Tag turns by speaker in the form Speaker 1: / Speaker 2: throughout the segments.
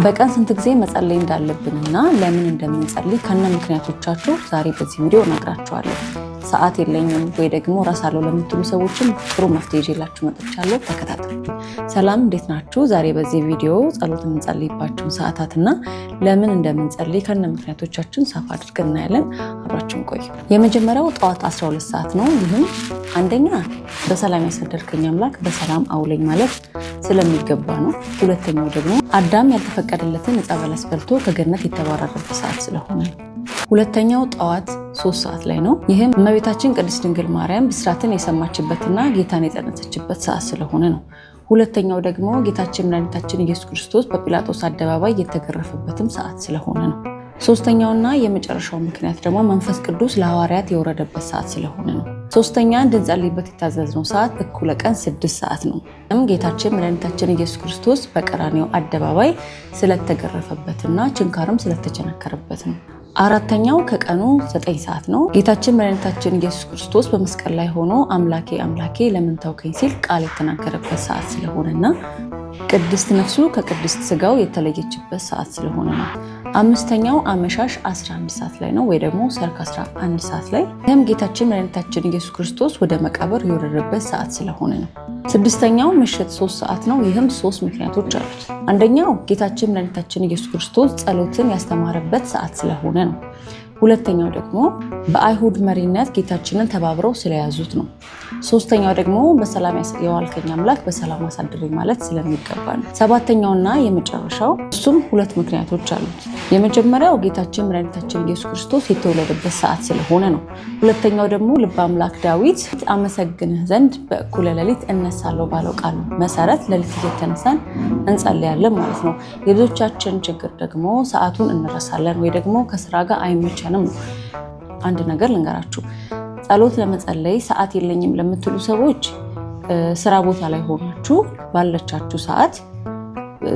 Speaker 1: በቀን ስንት ጊዜ መጸለይ እንዳለብንና ለምን እንደምንጸልይ ከነ ምክንያቶቻችሁ ዛሬ በዚህ ቪዲዮ እነግራችኋለሁ። ሰዓት የለኝም ወይ ደግሞ እረሳለሁ ለምትሉ ሰዎችም ጥሩ መፍትሄ ይዤላችሁ መጥቻለሁ። ተከታተሉ። ሰላም፣ እንዴት ናችሁ? ዛሬ በዚህ ቪዲዮ ጸሎት የምንጸልይባቸውን ሰዓታትና ለምን እንደምንጸልይ ከነ ምክንያቶቻችን ሰፋ አድርገን እናያለን። አብራችሁን ቆዩ። የመጀመሪያው ጠዋት 12 ሰዓት ነው። ይህም አንደኛ በሰላም ያሳደርከኝ አምላክ በሰላም አውለኝ ማለት ስለሚገባ ነው። ሁለተኛው ደግሞ አዳም ያልተፈቀደለትን ዕፀ በለስ በልቶ ከገነት የተባረረበት ሰዓት ስለሆነ ነው። ሁለተኛው ጠዋት 3 ሰዓት ላይ ነው። ይህም እመቤታችን ቅድስት ድንግል ማርያም ብስራትን የሰማችበትና ጌታን የጸነሰችበት ሰዓት ስለሆነ ነው። ሁለተኛው ደግሞ ጌታችን መድኃኒታችን ኢየሱስ ክርስቶስ በጲላጦስ አደባባይ የተገረፈበትም ሰዓት ስለሆነ ነው። ሶስተኛውና የመጨረሻው ምክንያት ደግሞ መንፈስ ቅዱስ ለሐዋርያት የወረደበት ሰዓት ስለሆነ ነው። ሶስተኛ እንድንጸልይበት የታዘዝነው ሰዓት እኩለ ቀን 6 ሰዓት ነው። ጌታችን መድኃኒታችን ኢየሱስ ክርስቶስ በቀራንዮ አደባባይ ስለተገረፈበትና ችንካርም ስለተቸነከረበት ነው። አራተኛው ከቀኑ 9 ሰዓት ነው። ጌታችን መድኃኒታችን ኢየሱስ ክርስቶስ በመስቀል ላይ ሆኖ አምላኬ አምላኬ ለምን ተውከኝ ሲል ቃል የተናገረበት ሰዓት ስለሆነና ቅድስት ነፍሱ ከቅድስት ስጋው የተለየችበት ሰዓት ስለሆነ ነው። አምስተኛው አመሻሽ 11 ሰዓት ላይ ነው ወይ ደግሞ ሰርክ 11 ሰዓት ላይ። ይህም ጌታችን መድኃኒታችን ኢየሱስ ክርስቶስ ወደ መቃብር የወረደበት ሰዓት ስለሆነ ነው። ስድስተኛው ምሽት 3 ሰዓት ነው። ይህም ሶስት ምክንያቶች አሉት። አንደኛው ጌታችን መድኃኒታችን ኢየሱስ ክርስቶስ ጸሎትን ያስተማረበት ሰዓት ስለሆነ ነው። ሁለተኛው ደግሞ በአይሁድ መሪነት ጌታችንን ተባብረው ስለያዙት ነው። ሶስተኛው ደግሞ በሰላም የዋልከኝ አምላክ በሰላም አሳድረኝ ማለት ስለሚገባ ነው። ሰባተኛውና የመጨረሻው እሱም ሁለት ምክንያቶች አሉት። የመጀመሪያው ጌታችን መድኃኒታችን ኢየሱስ ክርስቶስ የተወለደበት ሰዓት ስለሆነ ነው። ሁለተኛው ደግሞ ልበ አምላክ ዳዊት አመሰግንህ ዘንድ በእኩለ ሌሊት እነሳለሁ ባለው ቃል መሰረት ሌሊት እየተነሳን እንጸልያለን ማለት ነው። የብዙዎቻችን ችግር ደግሞ ሰዓቱን እንረሳለን ወይ ደግሞ ከስራ ጋር አይመቸንም ነው። አንድ ነገር ልንገራችሁ፣ ጸሎት ለመጸለይ ሰዓት የለኝም ለምትሉ ሰዎች ስራ ቦታ ላይ ሆናችሁ ባለቻችሁ ሰዓት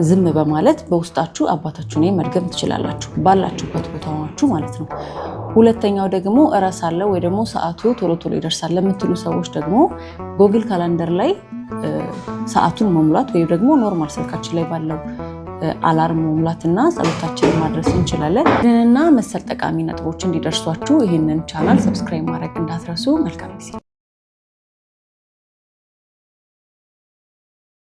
Speaker 1: ዝም በማለት በውስጣችሁ አባታችሁን መድገም ትችላላችሁ፣ ባላችሁበት ቦታ ሆናችሁ ማለት ነው። ሁለተኛው ደግሞ እረሳለሁ ወይ ደግሞ ሰዓቱ ቶሎ ቶሎ ይደርሳል ለምትሉ ሰዎች ደግሞ Google Calendar ላይ ሰዓቱን መሙላት ወይም ደግሞ normal ስልካችን ላይ ባለው alarm መሙላትና ጸሎታችንን ማድረስ እንችላለን። ይህንና መሰል ጠቃሚ ነጥቦች እንዲደርሷችሁ ይህንን channel subscribe ማድረግ እንዳትረሱ። መልካም ጊዜ።